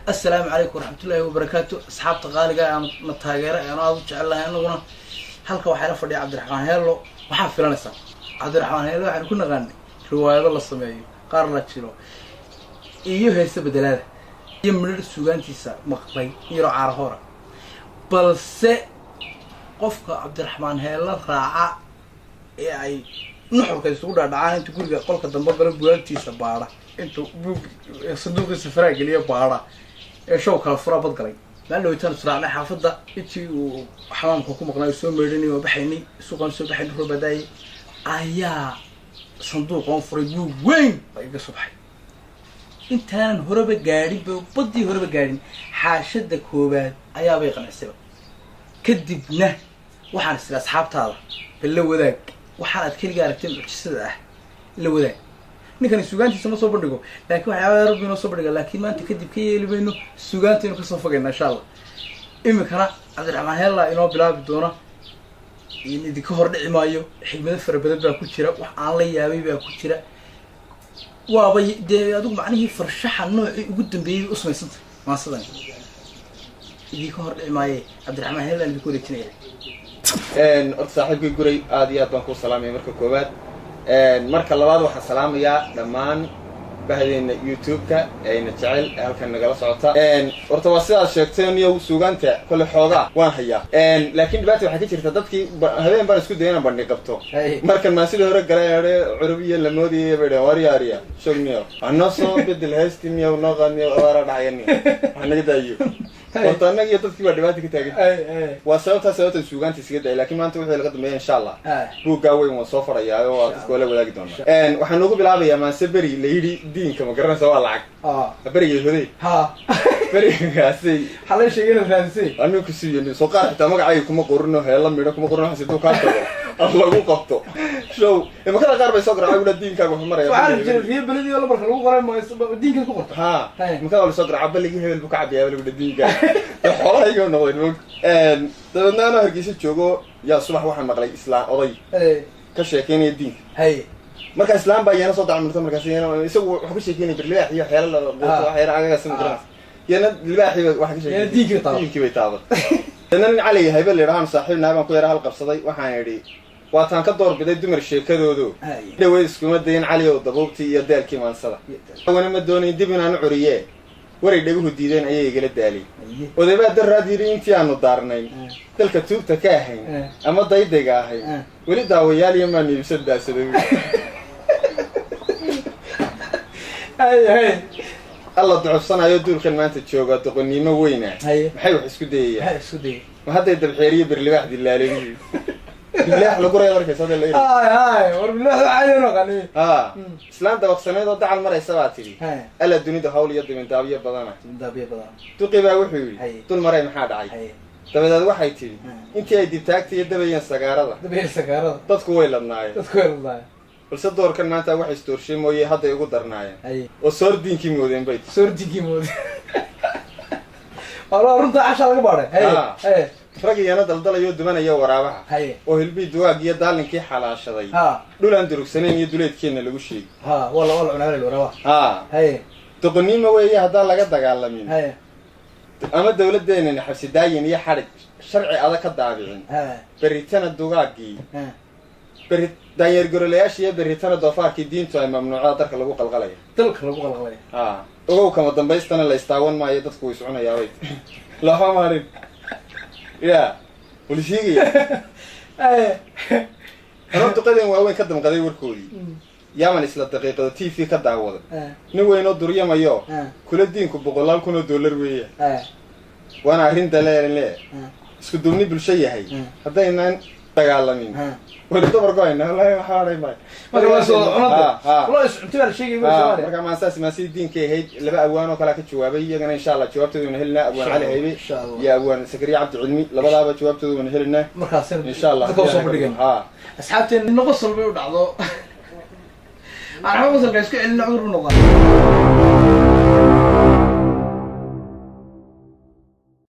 Assalaamu calaykum waraxmatullaahi wabarakaatu. Asxaabta qaaliga aan na taageera aan aada u jecel lahay, anaguna halka waxaa la fadhiya Cabdiraxmaan Heello. Waxaa filanaysaa Cabdiraxmaan Heello waxaanu ku naqaanay riwaayado la sameeyo, qaar la jiro iyo heese bedelaada iyo midhar sugaantiisa maqlay yaroo caarahoora. Balse qofka Cabdiraxmaan Heello raaca ee ay nuxurka isugu dhaadhacaan, intuu guriga qolka dambe galo, bugaagtiisa baadha, intuu buug sanduuqiisa faraa geliyo baadha ee show kala fura badgalay. Maalin dhawitaan israacnay xaafadda intii uu xamaamka ku maqnaa, soo meydhanay, waa baxaynay, suuqaan soo baxaynay, roob daayay, ayaa sanduuqoon furay, buug weyn baa iga soo baxay. Intaanan horeba gaadhin ba, baddii horeba gaadhin, xaashada koowaad ayaabay qancisayba. Kadibna waxaan is iri, asxaabtaada bal la wadaag waxaan aad keliga aragtay mucjisada ah, la wadaag. Ninkani sugaantiisa ma soo bandhigo, laakiin waxyaabaa Rabbi inoo soo bandhiga. Laakiin maanta kadib ka yeeli mayno, sugaantaynu kasoo fogayna insha Allah. Iminkana Cabdiraxmaan Heella inoo bilaabi doona, idinka hor dhici maayo. Xigmado fara badan baa ku jira, wax aan la yaabay baa ku jira. Waaba dee adigu macnihii farshaxa noocii ugu dambeeyey bay u samaysantay maasadan. Idinka hor dhici maaye, Cabdiraxmaan Heellaan idinku wareejinaya. Horta saaxiibkii Guray, aad iyo aad baan kuu salaamaya marka koowaad. Marka labaad waxaan salaamayaa dhammaan bahdeena YouTube-ka ayna jecel ee halkan nagala socota. Horta waa sidaad sheegteen iyo suugaanta kolle xoogaa waan hayaa, laakiin dhibaata waxay ka jirta dadkii habeen baan isku daya inaan bandhig qabto. Markan maan sidii hore galay curubiya la moodayay bay dhaheen, warya arya shogniyo anoo soo bedel heesti miyow noo qaadniyo abaara dhacayani wax naga daayo. Horta annaga iyo dadkii baa dhibaata ka taagan. Waa sababtaa sababtan suugaanta iskaga dayay, laakiin maanta wixii laga dambeeya insha Allah buuggaa weyn waan soo fadhayaa oo waa dadka waa la wadaagi doonaa. Waxaan noogu bilaabayaa maanse beri la yidhi diinka ma garanaysa waa lacag berigay hoday berigaasay. Xalay sheegay inaad raadisay. Anigu kusiiyo soo qaar xitaa magacayga kuma qorino, heella midho kuma qorino, waxaas intuu kaa tago ama lagu qabto show imakada qaar bay soo garacay gudha diinkaaga wuxuu maraya. Waxaa jira riyo beledii oo lambarka lagu qoray diinkaad ku qorto. Ha, imakada waa lasoo garacaa, balligii hebel buu ka cabiyaa lagu diinkaaga xoolahayga noqdeen mog. Dabeedna anoo Hargeysa joogo yaa subax waxaan maqlay islaan oday ka sheekeynaya diinka. Marka islaan baa iyana soo dacmurta, markaas iyana isagu wuxuu ka sheekeynaya birlibaax iyo waxyaala la quuto, waxyaala agagaas ma garanaysa, iyana libaaxii waxa ka sheekeynaya diinkii bay taabatay. Diinkii bay taabatay. Dadna nin Cali yahay ba la yidhahaan saaxiibnahay baan ku yara hal qabsaday. Waxaan idhi, waataan ka doorbiday dumar sheekadoodu dhaweyd, iskuma dayin Cali ow dabuubtii iyo daalkii maansada wana ma doonayn dib inaan u curiye, waray dhaguhu diideen ayay igala daalay. Odaybaa daraad yidhi intii aanu daarnayn dalka tuugta ka ahayn ama daydayga ahayn weli daawayaal iyo maanu iibsan daasaday. Alla ducufsanayo duulkan maanta jooga doqonnimo weyna. Maxay wax isku dayayaan? Maxay isku dayay? Ma hadday dabxeeriyo birlibaax dilaalay, birlibaax lagu raya markaysa hadda la yidhi. Hay hay, war bilaax caadi naqani. Ha, islaan dabaqsaneed oo dacal maraysa baa tidhi, alla dunida hawl iyo dibindaabyo badana. Daabiya badan. Duqi baa wuxuu yidhi, dul maray maxaa dhacay? Dabadeed waxay tidhi, intii ay dibtaagta iyo dabayeen sagaarada, dabayeen sagaarada, dadku way ladnaayeen, dadku way ladnaayeen. Balse doorkan maanta wax isdoorshay mooye hadday ugu darnaayeen oo soor diinkii moodeen bay soor diinkii moodeen. Walaa runta cashaa laga baadhay. Rag iyana daldalayo dumanaya waraabaha oo hilbii duwaag iyo daalinkii xalaashaday dhul aan durugsanayn iyo duleedkeenna lagu sheegi. Ha, wala wala cunaa waraabaha. Ha, doqonnimo weeye haddaan laga dagaalamin ama dawladdeenana xabsi daayin iyo xadhig sharci adag ka daabicin berritana dugaaggii berri daanyeer gorolayaasha iyo berritana doofaarkii diintu ay mamnuucda dalka lagu qalqalaya. Dalka lagu qalqalaya. Ha, ogow kama dambaystana la istaawan maayo, dadku way iscunayaabay lafa marin ya wala sheegaya. Anoo duqadeen waaweyn ka damqaday warkoodii yaaman isla daqiiqado TV ka daawaday nin weynoo duryamayo kula diinku boqolaal kun oo dollar weeya, waana arrin daleele isku duubni bulsho yahay haddaynaan dagaalamin weli dabar go-ayna wallahi waxaa odhay maayo. Marka waa soo cunada loo is cunti baa la sheegay Soomaaliya. Marka maasaas maasii diinkay ahayd, laba awaan oo kalea ka jawaabay iyagana insha Allah jawaabtooda waynu helinaa, abwaan Cali Haybe iyo abwaan Sakariya Cabdi Cilmi, labadaaba jawaabtooda waynu helinaa markaas insha Allah. Dadka soo bandhigan asxaabteen nina qosol bay u dhacdo, aan waxba qosolka isku celina cudur u noqdaa.